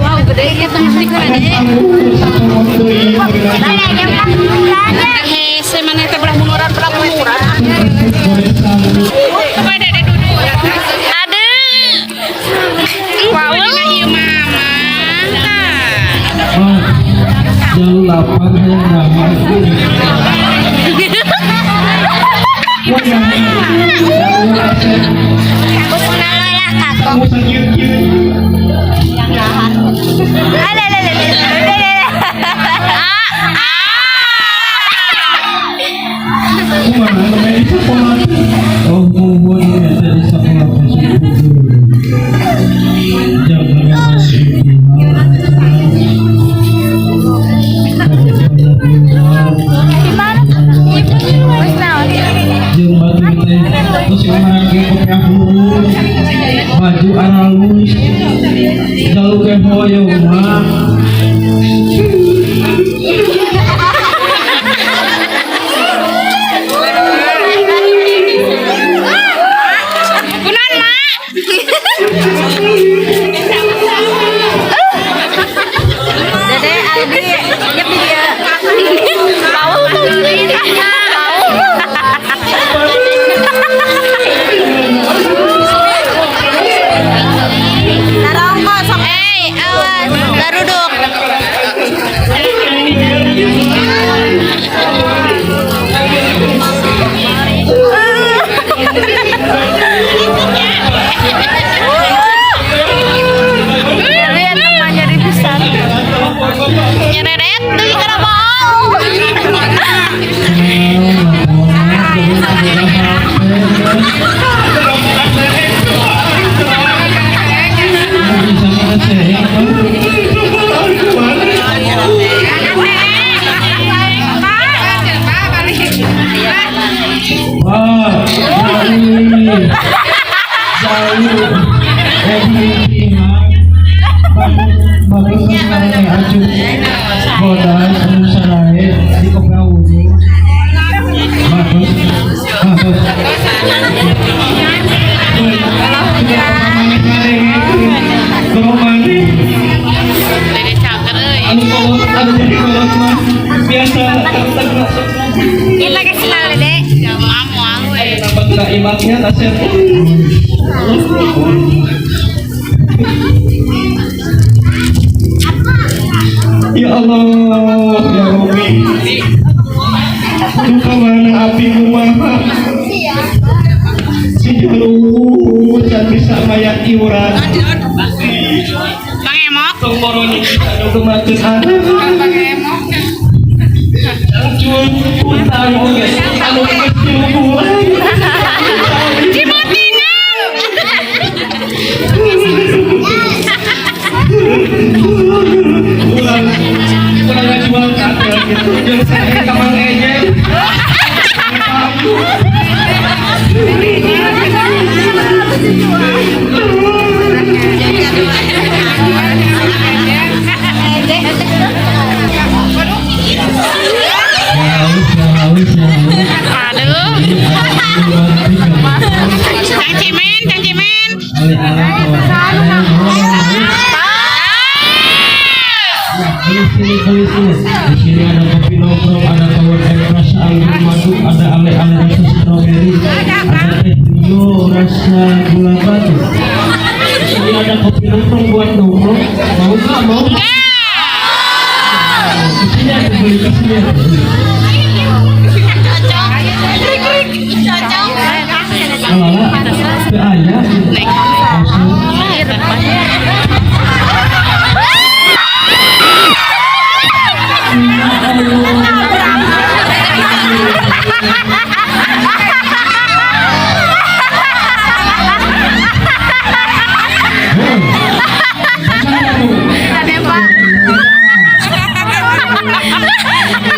Wow, gede ya tengah di kana deh. Hese mana teh belah munduran belah munduran. Coba dede duduk. Aduh. Wow, ieu mama. Jam 8 yang ramai. Kamu sakit. Oh, muhun eta di sekolah teh. Jam masih. Jeung batur teh terus make kopiah hurung, baju aralus, jaluk ke hoyong mah. Kunaon, Mak? Dede, Aldi, nyep di dia. Bau tuh ini. Bau. Narongko sok. Awas, garuduk. Lihat temannya di pisan. Nyereret deui kana bau. Wah, jauh, jauh, bagus sekali acu, bodas, anu sarae di kopi wudhu, bagus, bagus. Dede cager euy. Anu kolot, anu jadi kolot mah biasa Kita kasih tahu Dede. Moal we. Dapat nggak imaknya asep. Ya Allah, ya Rabbi. Duka mana api kumaha? Si jalur can bisa mayat iuran. Bang Emok. Tong moroni anu kemacetan anak. Cuy, utang oge. Anu geus 3 bulan. Cimatingan. Ulang, ulang ngajual katel gitu. Jeung saya ka Mang Ejen. Aduh. Cang Cimen, Cang Cimen. Beli sini, beli sini. Di sini ada kopi nongkrong, ada tawar es rasa anggur madu, ada ale-ale rasa strawberry, ada teh Rio rasa gula batu. Di sini ada kopi nongkrong buat nongkrong. Mau nggak? Mau? Di sini ada beli, di sini ada beli. Cocok. Cocok. Alah, teu aya. Langsung.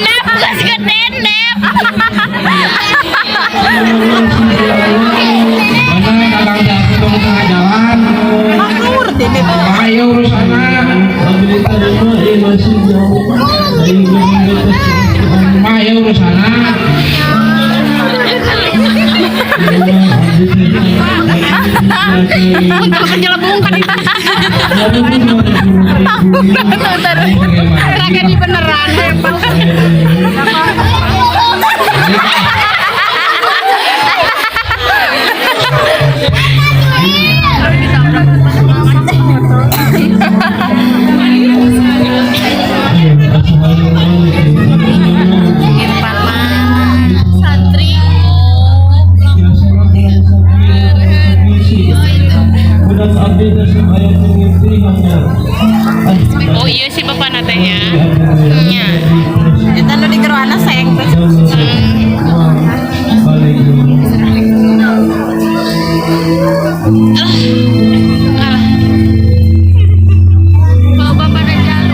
Nep, geus gede, Nep. Mana kakang jatuh dong tengah jalan. Ayo urusanna. Ayo urusanna. Untuk penjelebung kan itu. Tragedi beneran. Irfan mah santri. Oh iya sih bapak natenya. Nya. Eta nu digeroana seng teh. Alah. Kalau bapak ada jalan.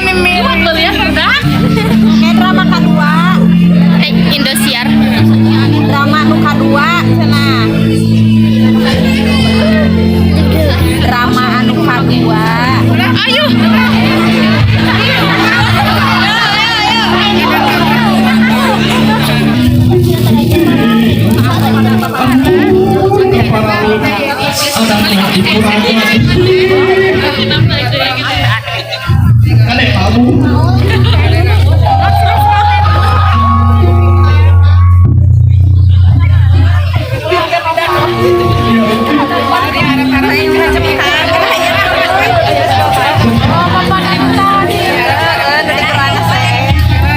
Mana mirip ya? Kayak drama kadua. Indosiar. Drama nu kadua cenah. Drama anu kadua. Ayo.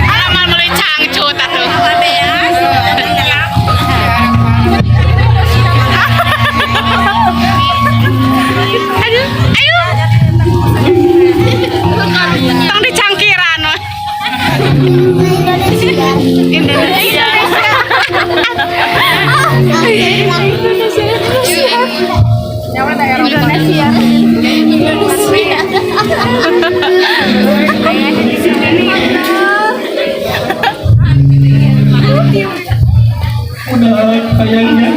Alaman mulai cangcut atuh. Aduh, ayo. Tong dicangkiran. Indonesia. Indonesia. Udah kayaknya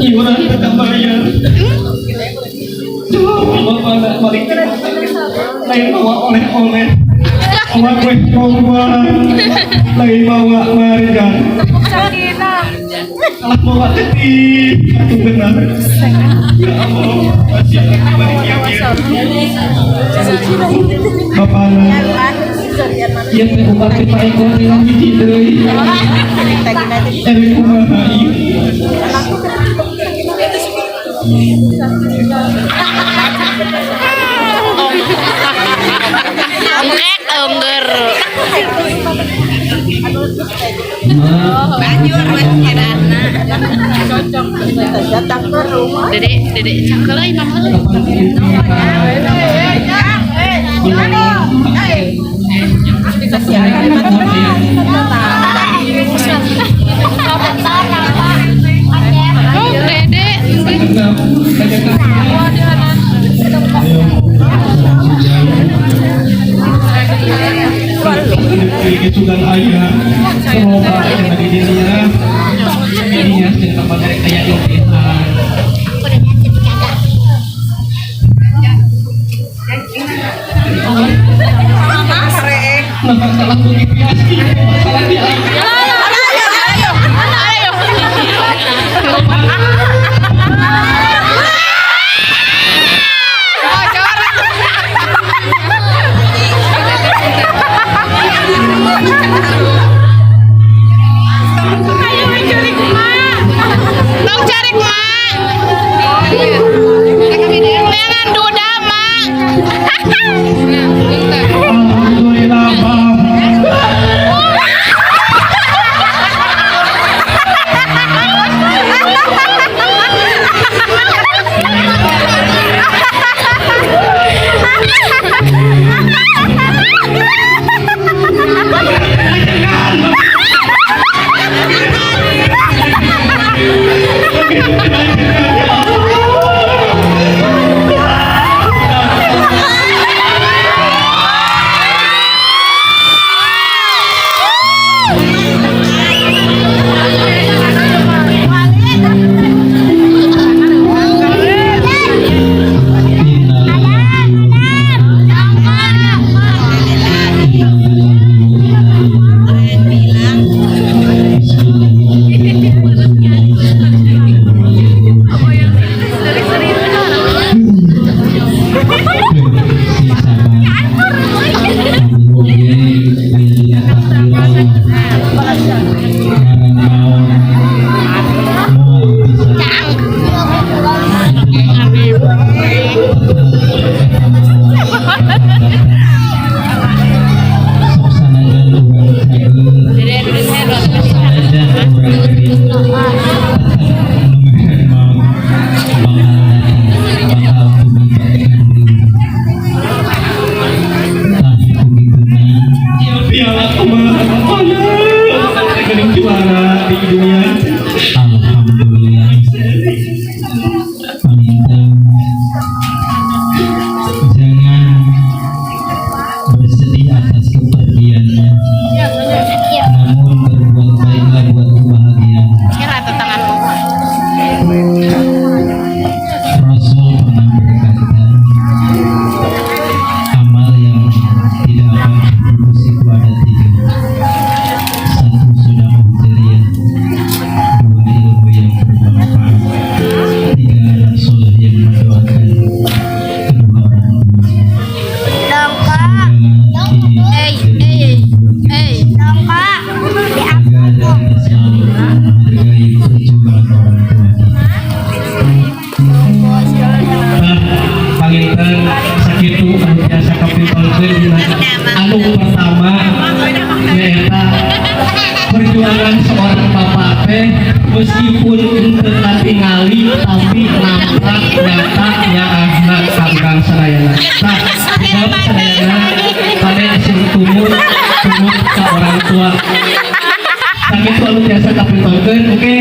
iuran tetap bayar. Coba bapak balik ke lain bawa oleh-oleh, bawa kue korban, lain bawa marga, salah bawa ketik, itu benar. Ya Allah, masih balik yakin. Bapak iya teh ubar teh Pak Eko teh hiji deui. Erek kumaha ieu? Engkek engger. Dede, dede cangkel euy mama euy. Oh, dede. Sugan ayah, semoga yang di dirinya, dirinya cerita pada kayak yopihan. Nah, masalah komunikasi, masalah di Ayo. Ayo. Ayo mencuri mak. Tong cari mak. Lengan duda mak. Alhamdulillah, Pak. Kitu anu biasa kapitolkeun dina anu pertama, nyaeta perjuangan seorang bapak teh meskipun henteu katingali tapi nampak nyata nyaahna ka urang sadayana. Tah, sebab sadayana kade sing tumut tumut ka orang tua. Sakitu anu biasa kapitolkeun. Oke.